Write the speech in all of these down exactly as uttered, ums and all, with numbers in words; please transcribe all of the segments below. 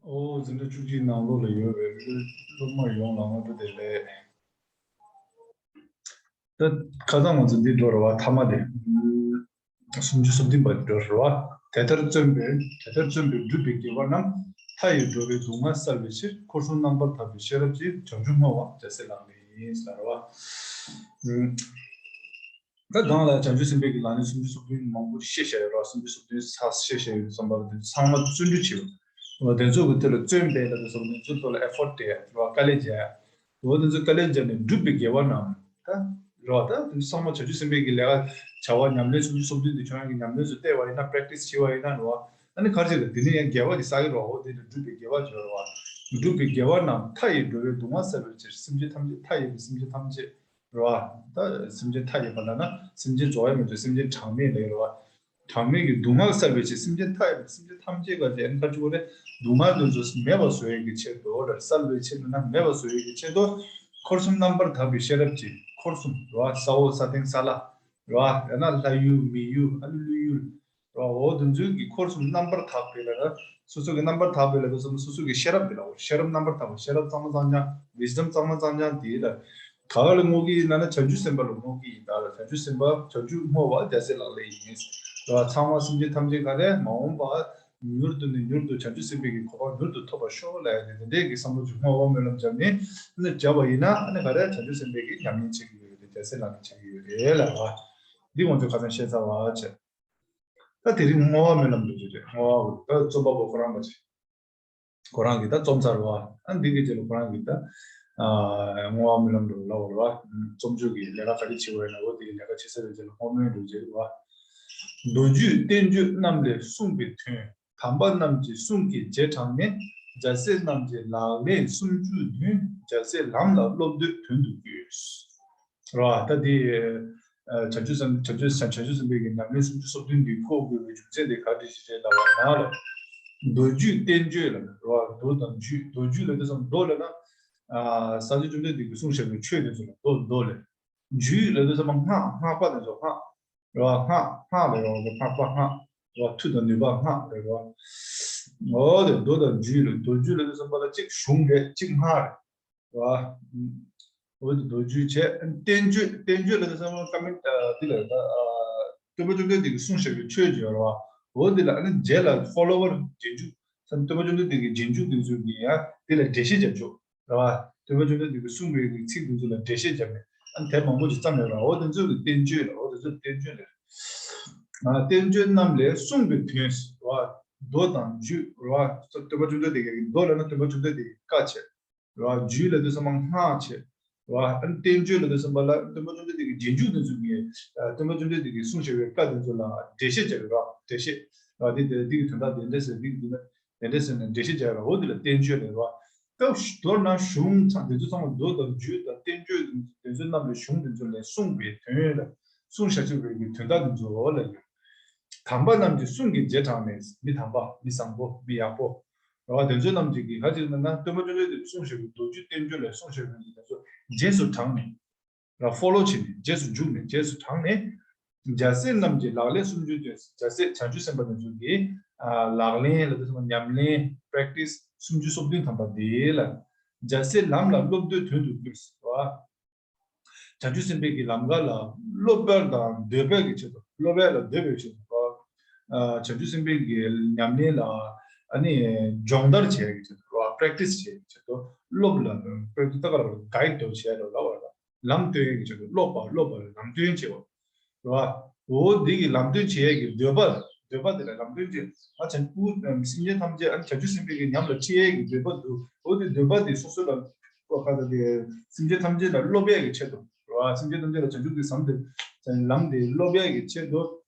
ཨོ་འཛིན་གྲྭ་བཅུ་གཅིག་ནང་ལོགས་ལ་ཡོད་པའི་སློབ་མ་ཡོངས་ལ་སྔ་དྲོ་བདེ་ལེགས། ད་ཁ་སང་ང་ཚོ་འདི་འགྲོ་རེད་བ། མཐའ་མ་དེ་སུམ་ཅུ་སོ་བདུན་པ་འགྲོ་རེད་བ། དེ་ལྟར་བརྩོན་པས། དེ་ལྟར་བརྩོན་པས་བསྒྲུབས་པའི་དགེ་བ་རྣམས། མཐའ་ཡས་འགྲོ་བའི་སྡུག་བསྔལ་བསལ་བའི་ཕྱིར། འཁོར་གསུམ་རྣམ་པར་དག་པའི་ཤེས་རབ་ཀྱིས། བྱང་ཆུབ་བསྔོ་བ་རྒྱལ་སྲས་ལག་ལེན་ཡིན་ཟེར་བ། ད་གང་ལ་བྱང་ཆུབ་སེམས་དཔའི་གི་ལག་ལེན་སུམ་ཅུ་སོ་བདུན་མང་པོ་བཤད་བཞག་ཡོད་ར། སུམ་ཅུ་སོ་བདུན་ཚར་བཤད་བཞག་ཡོད་བསམ་པ་དེ་ཚང་མ་བརྩོན་འགྲུས་བྱེད་པ། དེ་ཚོ་གི་དེ་ལ་བརྩོན་པས་ལ་དེ་ཚོ་དེ་ཚོ་ཐོག་ལ་ཨེ་ཕོར་ཊི་སྤྲད་དགའ་ལས་བྱས། འོ་དེ་ཚོ་དཀའ་ལས་བརྒྱབ་ནས་བསྒྲུབས་པའི་དགེ་བ་རྣམས་ད་རེད་བ། ད་དེ་ཚང་མ་བྱང་ཆུབ་སེམས་དཔའི་གི་ལས་ཀ་བྱ་བ་ཉམས་ལེན་སུམ་ཅུ་སོ་བདུན་དེ་ཁྱོད་རང་གི་ཉམས་ལེན་སུ་བལྟས་པ་ཡིན་ན། པེ་རེག་ཊི་སི་བྱས་པ་ཡིན་ན་རེད་བ། ཨ་ནི་ག་རེ་བྱེད་དགོས། དེ་ནས་ཡང་དགེ་བ་གི་བསགས་ཀྱི་རེད་བ། འོ་དེ་ལ་བསྒྲུབས་པའི་དགེ་བ་བརྗོད་རེད་བ། བསྒྲུབས་པའི་དགེ་བ་རྣམས་མཐའ་ཡས་འགྲོ་བའི་སྡུག་བསྔལ་བསལ་བའི་ཕྱིར། སེམས་ཅན་ཐམས་ཅད་མཐའ་ཡས་པའི་སེམས་ཅན་ཐམས་ཅད་རེད་བ། ད་སེམས་ཅན་མཐའ་ཡས་པ་ལབ་ན་སེམས་ཅན་རྫོགས་ཡས་མེད་དུ་སེམས་ཅན་གྲངས་མེད་ལས་རེད་བ། གྲངས་མེད་ཀྱི་སྡུག་བསྔལ་བསལ་བའི་ཕྱིར། སེམས་ཅན་མཐའ་ཡས་པའི་སེམས་ཅན་ཐམས་ཅད་ག་ཅེ་ཨན་ཁ་ཅིག་གོ་རེ། སྡུག་བསྔལ་དེ་ཚོ་མེད་པ་བཟོ་ཡས་ཀྱི་ཆེད་དུ་རེད། བསལ་བའི་ཕྱིར་ན་མེད་པ་བཟོ་ཡས་ཀྱི་ཆེད་དུ། འཁོར་གསུམ་རྣམ་པར་དག་པའི་ཤེས་རབ་ཀྱིས། འཁོར་གསུམ་རེད་བ། ས་འོག་ས་སྟེང་ས་བླ་རེད་བ། ཡང་ན་ལྷ་ཡུལ་མི་ཡུལ་ཨ་ནི་ཀླུ་ཡུལ་རེད་བ། འོ་དེ་ཚོའི་གི་འཁོར་གསུམ་རྣམ་པར་དག་པའི་ལ་ན་སོ་སོ་གི་རྣམ་པར་དག་པའི་ལ་དེ་ཚོ་སོ་སོ་གི་ཤེས་རབ་དེ་ལ་འོ་ཤེས་རབ་རྣམ་པར་དག་པ། ཤེས་རབ་གཙང་མ་གཙང་རྐྱང་། ཝིས་ཌམ་གཙང་མ་གཙང་རྐྱང་དེ་ལ། ག་ག་ལ་བསྔོ་གི་ཡིན་ན་ན་བྱང་ཆུབ་སེམས་དཔའ་ལ་བསྔོ་གི་ཡིན། ད་ལ་བྱང་ཆུབ་སེམས་དཔའ་བྱང་ཆུབ་བསྔོ་བ་རྒྱལ་སྲས་ལག་ལེན་ཡིན། ད་ཚང་མ་སེམས་ཅན་ཐམས་ཅད་ག་རེ་མ་འོངས་པ་མྱུར་དུ་ནས་མྱུར་དུ་བྱང་ཆུབ་སེམས་དཔའི་གི་གོ་འཕང་མྱུར་དུ་ཐོབ་པར་ཤོག་ལབ་ཡ་དེ་དེ་འདྲའི་གི་བསམ་བློ་ཅིག་བསྔོ་བ་སྨོན་ལམ་བརྒྱབ་ནས་ནི་བརྒྱབ་པ་ཡིན་ན་ཨ་ནི་ག་རེ་བྱང་ཆུབ་སེམས་དཔའི་གི་ཉམས་ལེན་བྱེད་ཀྱི་ཡོད་རེད། རྒྱལ་སྲས་ལག་ལེན་བྱེད་ཀྱི་ཡོད་རེད་ལབ་པ། འདི་ང་ཚོས་ཁ་སང་བཤད་ཚར་བ་བྱས། ད་དེ་རིང་བསྔོ་བ་སྨོན་ལམ་འདྲ་ཅིག་རེད། བསྔོ་བ་ད་རྩོམ་པ་པོ་ཁོ་རང་ག་ཅིག་ཁོ་རང་གིས་ད་རྩོམ་ཚར་བ། ཨ་འདི་གི་རྗེས་ལ་ཁོ་རང་གིས་ད་ཨ་བསྔོ་བ་སྨོན་ལམ་འགྲོ་ལབ་པ་རེད་བ། རྩོམ་ཆོས་ཀྱི་ལས་ཀ་ག་རེ་བྱེད་པ་ཡིན་ན་འོ་དེ་གི་ལས་ཀ་བྱེད་ཚར་བའི་རྗེས་ལ་བསྔོ་སྨོན་འགྲོ་རྗེས་རེད་བ། མདོ་རྒྱུད་བསྟན་བཅོས་རྣམས་ལས་གསུངས་པའི་དོན། དམ་པ་རྣམས་ཀྱི་གསུང་གི་རྗེས་འབྲངས་ནས། རྒྱལ་སྲས་རྣམས་ཀྱི་ལག་ལེན་སུམ་ཅུ་བདུན། རྒྱལ་སྲས་ལམ་ལ་སློབ་འདོད་དོན་དུ་བསྐྱོད། རེད་བ། ད་དེ་ཨ་བྱང་ཆུབ་སེམས་བྱང་ཆུབ་བྱང་ཆུབ་སེམས་དཔའི་གི་ཉམས་ལེན་སུམ་ཅུ་སོ་བདུན་འདི་འཁོར་དགོས་པའི་རྒྱུ་མཚན་དེ་ག་རེ་ཞིག་རེད་ལབ་པ་ན་ལ། མདོ་རྒྱུད་བསྟན་བཅོས་ལ་རེད་བ། མདོ་དང་རྒྱུད། མདོ་རྒྱུད་ལ་དེ་ཙམ་མདོ་ལ་ན་ཨ་སངས་རྒྱས་བཅོམ་ལྡན་འདས་ཀྱིས་གསུངས་བཞག་པའི་ཆོས་དེ་ཚོ་ལ་མདོ། མདོ་ལ། རྒྱུད་ལ་དེ་ཙམ་སྔགས། སྔགས་པ་དེ་ཚོ་སྔགས་རེད་བ། སྔགས། སྔགས་ལ་རེད་བ། སྔགས་པ་སྔགས་རེད་བ། མཐུ་དང་ནུས་པ་སྔགས་རེད་བ། འོ་དེ་མདོ་དང་རྒྱུད་ལ། མདོ་རྒྱུད་ལ་དེ་ཙམ་པ་ལ་གཅིག་གཞུང་རེད། གཅིག་སྔགས་རེད། བ། འོ་དེ་མདོ་རྒྱུད་བྱས། བསྟན་བཅོས། བསྟན་བཅོས་ལ་དེ་ཚང་མ་ཀ་མེད་འདི་ལ་ད་སྟོན་པ་བཅོམ་ལྡན་འདས་ཀྱིས་གསུངས་བཞག་པའི་ཆོས་ཅིག་ཡོད་རེད་བ། འོ་དེ་ལ་ཨ་ནི་རྗེས་ལ་ཕོ་ལོ་ཝར་རྗེས་འཇུག་སྟོན་པ་བཅོམ་ལྡན་འདས་ཀྱི་རྗེས་འཇུག་དེ་ཚོ་གིས་ཡང་དེ་ལ་འགྲེལ་བཤད་རྒྱབ་ཆོག་རེད་བ། སྟོན་པ་བཅོམ་ལྡན་འདས་ཀྱིས་གསུངས་པའི་ཚིག་དེ་ཚོ་ལ་འགྲེལ་བཤད་རྒྱབ་ནས་ཨ་ནི་དེབ་མང་པོ་ཞིག་བརྩམས་ཡོད་རེད་བ། འོ་དེ་ཚོ་གི་བསྟན་བཅོས་ལ། འོ་དེ་ཚོ་བསྟན་བཅོས་ལ། ཨ་བསྟན་བཅོས་རྣམས་ལས་གསུངས་པའི་དོན་རེད་བ། མདོ་དང་རྒྱུད་རེད་བ། སྟོན་པ་བཅོམ་ལྡན་འདས་ཀྱི་མདོ་ལབ་ན་སྟོན་པ་བཅོམ་ལྡན་འདས་ཀྱི་བཀའ་བྱས། རེད་བ། རྒྱུད་ལ་དེ་ཚང་མ་སྔགས་བྱས། རེད་བ། ཨ་ནི་བསྟན་བཅོས་ལ་དེ་ཚང་མ་ལ་སྟོན་པ་བཅོམ་ལྡན་འདས་ཀྱི་རྗེས་འཇུག་དེ་ཚོ་གིས་ཨ་སྟོན་པ་བཅོམ་ལྡན་འདས་ཀྱིས་གསུངས་བཞག་པའི་བཀའ་དེ་ཚོ་ལ་འགྲེལ་བཤད་བྱས་པའི་རེད་བ། འགྲེལ་བཤད། རེད་བ། འདི་དེ་འདི་གི་དོན་དག་དེ་འདྲ་ཟེར། འདི་གི་དོན་དག་དེ་འདྲ་ཟེར་ནས་འགྲེལ་བཤད་བྱས་རེད་བ། འོ་དེ་ལ་བསྟན་བཅོས་ལབ་རེད་བ། སྐབས་མདོར་ན་གཞུང་ཚང་དེ་ཚོ་ཚང་མ་མདོ་དང་རྒྱུད་དང་བསྟན་བཅོས་དེ་ཚོ་རྣམས་ལས། གཞུང་དེ་ཚོ་ལས་གསུངས་པའི་དོན་ལ། གསུངས་བཞག་ཆོག་པའི་གི་དོན་དག་དེ་ཚོ་ལ་ཡོད། དམ་པ་རྣམས་ཀྱི་གསུང་གི་རྗེས་འབྲངས་ནས། མི་དམ་པ། མི་བཟང་པོ། མི་ཡག་པོ། རེད་བ། དེ་ཚོ་རྣམས་ཀྱིས་ག་ཅིག་ལབ་ན་སྟོན་པ་བཅོམ་ལྡན་འདས་གསུངས་བཞག་པའི་མདོ་རྒྱུད་བསྟན་བཅོས་ལས་གསུངས་བཞག་པའི་དེ་ཚོ་རྗེས་སུ་འབྲངས་ནས། རེད་བ། ཕོ་ལོ་བྱས་ནས། རྗེས་སུ་འཇུག་ནས། རྗེས་སུ་འབྲངས་ནས། རྒྱལ་སྲས་རྣམས་ཀྱི་ལག་ལེན་སུམ་ཅུ་བདུན། རྒྱལ་སྲས་བྱང་ཆུབ་སེམས་དཔའ་དེ་ཚོ་གི་ཨ་ལག་ལེན་ལ་དེ་ཚོ་ཉམས་ལེན། པེ་རེག་ཊི་སི་སུམ་ཅུ་སོ་བདུན་ཐམ་པ་དེ་ལ། རྒྱལ་སྲས་ལམ་ལ་སློབ་འདོད་དོན་དུ་བསྐྱོད། རེད་བ། བྱང་ཆུབ་སེམས་དཔའི་གི་ལམ་ཁ་ལ་སློབ་པར་དང་འདོད་པའི་གི་ཆེད་དུ། སློབ་པ་ལ་འདོད་པའི་ཆེད་དུ། ཨ་བྱང་ཆུབ་སེམས་དཔའི་གི་ཉམས་ལེན་ལ་ཨ་ནི་སྦྱོང་བརྡར་བྱེད་ཡ་གི་ཆེད་དུ། རེད་བ། པེ་རེག་ཊི་སི་བྱེད་ཡ་གི་ཆེད་དུ། སློབ་ལ་པེ་རེག་ཊི་སི་ད་ག་རེ་གའིཌ་དུ་བྱེད་ཡ་རེད་ལབ་པ་རེད། ལམ་སྟོན་ཡ་གི་ཆེད་དུ། སློབ་པ། སློབ་པར་ལམ་སྟོན་བྱེད་པ། རེད་བ། འོ་འདི་གི་ལམ་སྟོན་བྱེད་ཡས་ཀྱི་འདོད་པ། འདོད་པ་དེ་ལ་ལམ་སྟོན་བྱེད། ཨ་བྱང་ཆུབ་སེམས་ཅན་ཐམས་ཅད་ཨ་བྱང་ཆུབ་སེམས་དཔའི་གི་ཉམས་ལ་ཁྲིད་ཡས་ཀྱི་འདོད་པ་འདུག་འོ་དེ་འདོད་པ་དེ་སོ་སོ་ལ་ཁོ་ག་ད་དེ་སེམས་ཅན་ཐམས་ཅད་ལ་སློབ་ཡས་ཀྱི་ཆེད་དུ། རེད་བ། སེམས་ཅན་ཐམས་ཅད་ལ་བྱང་ཆུབ་ཀྱི་ཟམ་དེ་ལམ་དེ་སློབ་ཡས་ཀྱི་ཆེད་དུ།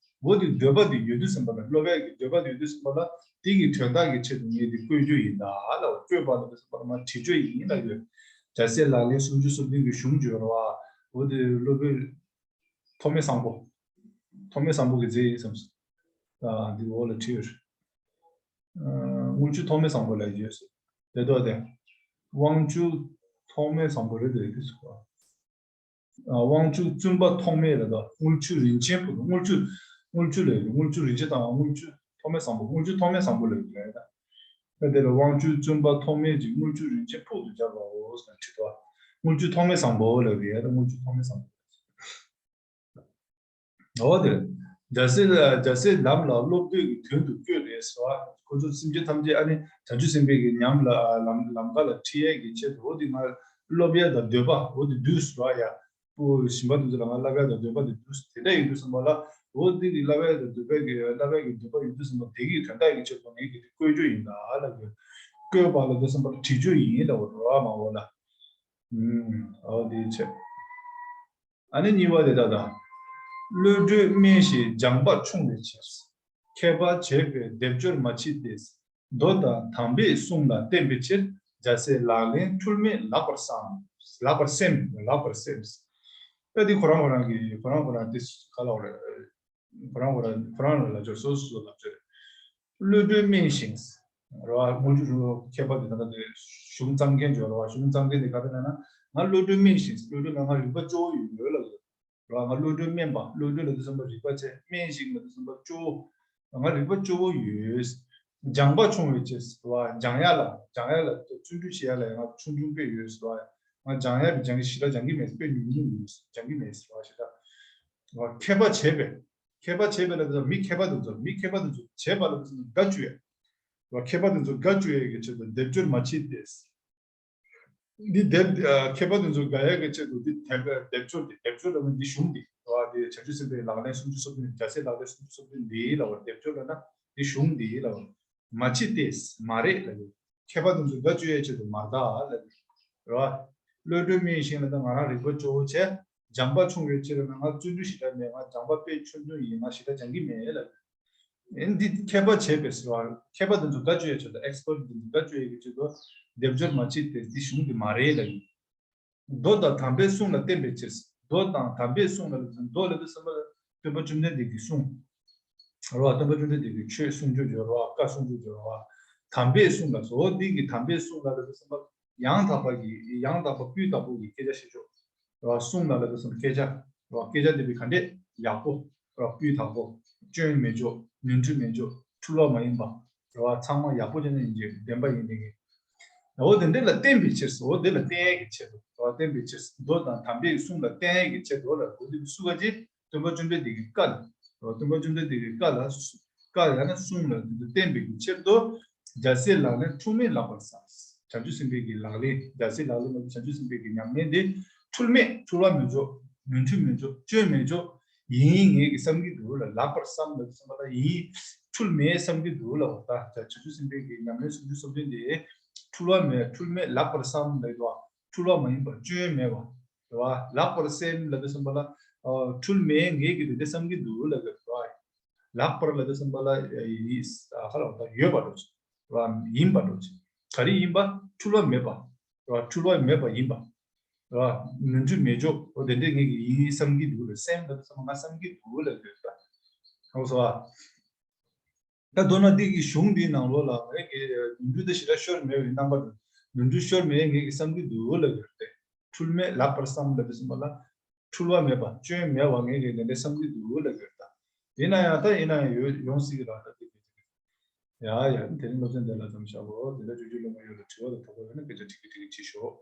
འོ་དེ་འདོད་པ་དེ་ཡོད་དུས་ཙམ་པ་ལ། སློབ་ཡས་ཀྱི་འདོད་པ་དེ་ཡོད་དུས་ཙམ་པ་ལ་དེ་གི་དོན་དག་གི་ཆེད་དུ་ངས་དེ་བཀོད་རྒྱུ་ཡིན་ད་ལ། བཀོད་པ་ལ་དུས་ཙམ་པ་ལ་མ་བྲིས་བཅོས་ཡིན་ལ་ཡོད། རྒྱལ་སྲས་ལག་ལེན་སུམ་ཅུ་སོ་བདུན་གྱི་གཞུང་བརྗོད་རེད་བ། འོ་དེ་སློབ་དཔོན། ཐོགས་མེད་བཟང་པོ། ཐོགས་མེད་བཟང་པོ་གིས་མཛད་ཡིན་བསམ་སོང་། ཨ་འདི་འོག་ལ་བྲིས་ཡོད་རེད། ཨ་དངུལ་ཆུ་ཐོགས་མེད་བཟང་པོ་ལབ་ཡོད་ཟེར། དེ་དོ་དེ། དབང་ཕྱུག་ཐོགས་མེད་བཟང་པོ་རེད་དེ་དེ་སོ། ཨ་དབང་ཕྱུག་བཙུན་པ་ཐོགས་མེད་ལ་དོ། དངུལ་ཆུ་རིན་ཆེན་ཕུལ། དངུལ་ཆུ། དངུལ་ཆུ་ལབ་ཡོད། དངུལ་ཆུ་རིན་ཆེན་དང་། དངུལ་ཆུ་ཐོགས་མེད་བཟང་པོ། དངུལ་ཆུ་ཐོགས་མེད་བཟང་པོ་ལབ་ཡོད་རེད་ད། ཨ་དེ་ལ་དབང་ཕྱུག་བཙུན་པ་ཐོགས་མེད་ཀྱི། དངུལ་ཆུ་རིན་ཆེན་ཕུག་ཏུ་སྦྱར་བའོ་ཟེར་ནས་བྲིས་འདུག་དངུལ་ཆུ་ཐོགས་མེད་བཟང་པོ་ལབ་ཀྱི་ཡ། ད་དངུལ་ཆུ་ཐོགས་མེད་བཟང་པོ། འོ་དེ། རྒྱལ་སྲས་ལ་རྒྱལ་སྲས་ལམ་ལ་སློབ་འདོད་ཀྱི་དོན་དུ་བསྐོས་རེད་ཟེར་བ། ཁོ་ཚོ་སེམས་ཅན་ཐམས་ཅད་ཨ་ནི་བྱང་ཆུབ་སེམས་དཔའི་གི་ཉམས་ལ་ལམ་ལམ་ཁ་ལ་ཁྲིད་ཡས་ཀྱི་ཆེད་དུ། འོ་དེ་ང་སློབ་ཡས་དང་འདོད་པ་འོ་དེ་འདུག་ཟེར་བ་ཡ། ཕྲུ་གུ་གཞན་པ་དེ་ཚོ་ལ་ང་བསླབ་ཡས་དང་འདོད་པ་དེ་འདུག་དེ་འདྲ་ཡིན་དུས་ཙམ་པ་ལ། འོ་དེ་གི་བསླབ་ཡས་དང་འདོད་པའི་གི་བསླབ་ཡས་ཀྱི་འདོད་པ་ཡོད་དུས་ཙམ་པ་དེ་གི་དོན་དག་གི་ཆེད་དུ་ངས་གི་དེ་བཀོལ་རྒྱུ་ཡིན་ད་ལབ་ཀྱི། བཀོད་པ་ལབ་དུས་ཙམ་པ་ལ་བྲིས་རྒྱུ་ཡིན་ལབ་པ་རེད་བ། མ་འོ་ལ། ཨུམ། འོ་དེའི་ཆེད། ཨ་ནི་གཉིས་པ་དེ་ད་ལྟ། བློ་གྲོས་དམན་ཞིང་སྦྱངས་པ་ཆུང་བའི་ཕྱིར། མཁས་པ་བྱས་པས་སྡེབ་སྦྱོར་མ་མཆིས་ཏེ། མདོ་དང་དམ་པའི་གསུང་ལ་བརྟེན་པའི་ཕྱིར། རྒྱལ་སྲས་ལག་ལེན་འཁྲུལ་མེད་ལགས་པར་བསམ། ལགས་པར་སེམས། ལགས་པར་སེམས། ད་འདི་ཁོ་རང་ཁོ་རང་གི་ཁོ་རང་ཁོ་རང་འདི་ག་ལབ་རེད། ཁོ་རང་ཁོ་རང་ཁོ་རང་ལ་ལབ་ཆོག་སོ་སོ་ལབ་ཆོག་བློ་གྲོས་དམན་ཞིང་། རེད་བ། དངུལ་ཆུ་རུ་མཁས་པ་དེ་ད་ལྟ་དེ་གཞུང་བརྩམ་མཁན་ཅིག་ཡོད་རེད་བ། གཞུང་བརྩམ་མཁན་དེ་ག་རེ་ལབ་ན། ང་བློ་གྲོས་དམན་ཞིང་། བློ་གྲོས་ལ་ང་རིག་པ་སྐྱོ་བོ་ཡོད་ཡོད་ལབ་ཡོད་རེད་བ། ང་བློ་གྲོས་དམན་པ། བློ་གྲོས་ལབ་དུས་ཙམ་པ་རིག་པ་ཆེ། དམན་ཞིང་ལབ་དུས་ཙམ་པ་སྐྱོ་བོ། ང་རིག་པ་སྐྱོ་བོ་ཡོད། སྦྱངས་པ་ཆུང་བའི་ཕྱིར་ཟེར་བ། སྦྱང་ཡ་ལ་སྦྱང་ཡ་ལ་བརྩོན་འགྲུས་བྱེད་ཡ་ལ་ང་ཆུང་ཆུང་དཔེ་ཡོད་ཟེར་བ། ང་སྦྱང་ཡ་གི་སྦྱང་གི་ཞེ་དྲག་སྦྱང་གི་མེད། དཔེ་ཉུང་ཉུང་ཡོད། སྦྱང་གི་མེད་ཟེར་བ་ཞེ་དྲག་མཁས་པ་བྱས་པས། མཁས་པ་བྱས་པས་ལབ་དུས་མི་མཁས་པ་དེ་ཚོ། མི་མཁས་པ་དེ་ཚོ་བྱས་པ་ལབ་དུས་དགའ་བཅུག་ཡ། མཁས་པ་དེ་ཚོ་དགའ་བཅུག་ཡ་གི་ཆེད་དུ་སྡེབ་སྦྱོར་མ་མཆིས་ཏེ། འདི་སྡེབ་ཨ་མཁས་པ་དེ་ཚོ་དགའ་ཡ་གི་ཆེད་དུ་འདི་དེབ་སྡེབ་སྦྱོར་དེ། སྡེབ་སྦྱོར་ལབ་ན་འདི་གཞུང་འདི་རེད་བ། འདི་བྱང་ཆུབ་སེམས་དཔའི་ལག་ལེན་སུམ་ཅུ་སོ་བདུན། རྒྱལ་སྲས་ལག་ལེན་སུམ་ཅུ་སོ་བདུན་འདི་ལབ་པ། སྡེབ་སྦྱོར་ལབ་ན་འདི་གཞུང་འདི་ལབ་པ། མ་མཆིས་ཏེ། མ་རེད་ལབ་ཡོད། མཁས་པ་དེ་ཚོ་དགའ་བཅུག་ཡའི་ཆེད་དུ་མ་རེད་ད་ལབ་ཡོད་རེད་བ། བློ་གྲོས་དམན་ཞིང་ལབ་ན་ང་རང་རིག་པ་སྐྱོ་བོ་བྱས། སྦྱངས་པ་ཆུང་བའི་ཕྱིར་ན་ང་བརྩོན་འགྲུས་ཞེ་དྲག་མེད། ང་སྦྱངས་པ་དཔེ་ཆུང་ཆུང་ཡིན། ང་ཞེ་དྲག་སྦྱང་གི་མེད་ལབ་ཡོད། ཨེ་འདི་མཁས་པ་བྱས་པས་ཟེར་བ། མཁས་པ་དེ་ཚོ་དགའ་བཅུག་ཡའི་ཆེད་དུ། ཨེགས་པར་ཊི་དེ་ཚོ་དགའ་བཅུག་ཡའི་ཆེད་དུ་སྡེབ་སྦྱོར་མ་མཆིས་ཏེ། འདི་གཞུང་འདི་མ་རེད་ལབ་ཡོད། མདོ་དང་དམ་པའི་གསུང་ལ་བརྟེན་པའི་ཕྱིར། མདོ་དང་དམ་པའི་གསུང་ལ། མདོ་ལབ་དུས་ཙམ་པ་སྟོན་པ་བཅོམ་ལྡན་འདས་ཀྱི་གསུང་རེད་བ། སྟོན་པ་བཅོམ་ལྡན་འདས་ཀྱི་ཆོས་གསུང་རྒྱུ་ཡོད་རེད་བ། བཀའ་གསུང་རྒྱུ་ཡོད་རེད་བ། དམ་པའི་གསུང་ལ་སོགས། འདི་གི་དམ་པའི་གསུང་ལ་ལབ་དུས་ཙམ་པ་ཡང་དག་པ་གི། ཡང་དག་པ་སྤུས་དག་པོ་གི་སྐད་ཆ་བཤད་ཆོག་རེད་བ། གསུང་ལ་ལབ་དུས་ཙམ་པ་སྐད་ཆ་རེད་བ། སྐད་ཆ་དེ་བས་ག་འདྲས་ཡག་པོ་རེད་བ། སྤུས་དག་པོ། སྐྱོན་མེད་ཆོག་ནོར་འཁྲུལ་མེད་ཆོག་འཁྲུལ་བ་མ་ཡིན་པ་རེད་བ། ཚང་མ་ཡག་པོ་བྱས་ནས་ཡིན་གྱི་བདེན་པ་ཡིན་ནི། འོ་དེ་འདྲ་ལ་བརྟེན་པའི་ཕྱིར་སོ། འོ་དེ་ལ་བརྟེན་ཡས་ཀྱི་ཆེད་དུ། འོ་བརྟེན་པའི་ཕྱིར། མདོ་དང་དམ་པའི་གསུང་ལ་བརྟེན་ཡས་ཀྱི་ཆེད་དུ་ལ། འོ་དེ་སུ་ག་ཅི། སྟོན་པ་བཅོམ་ལྡན་འདས་ཀྱི་བཀའ་ལ། འོ་སྟོན་པ་བཅོམ་ལྡན་འདས་ཀྱི་བཀའ་ལ། བཀའ་ཡང་ན་གསུང་ལ་དེ་ཚོ་བརྟེན་པའི་གི་ཆེད་དུ། རྒྱལ་སྲས་ལག་ལེན་འཁྲུལ་མེད་ལགས་པར་བསམ། བྱང་ཆུབ་སེམས་དཔའི་གི་ལག་ལེན། རྒྱལ་སྲས་ལག་ལེན་ལ་བྱང་ཆུབ་སེམས་དཔའི་གི་ཉམས་ལེན་དེ་འཁྲུལ་མེད། འཁྲུལ་བ་མེད་ཆོག་ནོར་འཁྲུལ་མེད་ཆོག་སྐྱོན་མེད་ཆོག་ཡིན་ངེས་ཀྱི་བསམ་གྱི་འདུག་ལ། ལགས་པར་བསམ་ལ་བསམ་པ་ལ་ཡིན། འཁྲུལ་མེད་བསམ་གྱི་འདུག་ལ། འོ་ད་བྱང་ཆུབ་སེམས་དཔའི་གི་ཉམས་ལེན་སུམ་ཅུ་སོ་བདུན་དེ་འཁྲུལ་བ་མེད། འཁྲུལ་མེད་ལགས་པར་བསམ་ལ་ཡོད་དོ། འཁྲུལ་བ་མ་ཡིན་པ། སྐྱོན་མེད་པ་རེད་བ། ལགས་པར་སེམས་ལ་དུ་བསམ་པ་ལ། ཨ་འཁྲུལ་མེད་ངེས་ཀྱི་དེ་འདྲ་བསམ་གྱི་འདུག་ལ་གི་རེད་བ། ལགས་པར་ལ་དུ་བསམ་པ་ལ་ཡིས་ཁ་ལ་བ་ད་ཡོད་པ་འགྲོ་ཆེ་རེད་བ། ཡིན་པ་འགྲོ་ཆེ། ག་རེ་ཡིན་པ། འཁྲུལ་བ་མེད་པ་རེད་བ། འཁྲུལ་བ་མེད་པ་ཡིན་པ་རེད་བ། ནོར་འཁྲུལ་མེད་ཆོག་འོ་དེ་འདྲ་ངེས་ཀྱི་ཡིན་བསམ་གྱི་འདུག་ལ། སེམས་ལ་དུ་བསམ་པ་ང་བསམ་གྱི་འདུག་ལ་གི་རེད་བ། ཧོ་སོ་བ། ད་མདོར་ན་འདི་གི་གཞུང་འདིའི་ནང་ལོགས་ལ་ངས་ཀྱི་ནོར་འཁྲུལ་དེ་ཞེ་དྲག་ཤོར་མེད་པའི་རྣམ་པ་དང་། ནོར་འཁྲུལ་ཤོར་མེད་ངས་ཀྱི་བསམ་གྱི་འདུག་ལབ་ཀྱི་རེད་དེ། འཁྲུལ་མེད་ལགས་པར་བསམ་ལབ་དུས་ཙམ་པ་ལ། འཁྲུལ་བ་མེད་པ། སྐྱོན་མེད་པ་ངས་ཀྱི་དེ་འདྲ་བསམ་གྱི་འདུག་ལབ་ཀྱི་རེད་ད། ཡིན་ན་ཡང་ད་ཡིན་ན་ཡང་ཡོད་ཡོང་སྲིད་ཀྱི་རེད་ད་དེ་གི་དེ་གི། ཡ་ཡ་དེ་རིང་སློབ་ཚན་འདི་ལ་མཚམས་བཞག་གོ། དེ་འདྲ་ཅོ་ཅོ་ལོ་མ་ཡོད་ལ་དྲི་བ་དང་དོགས་པ་ཡོད་ན་སྐད་ཆ་དྲི་གི་དྲི་གི་བྱེད་ཤོག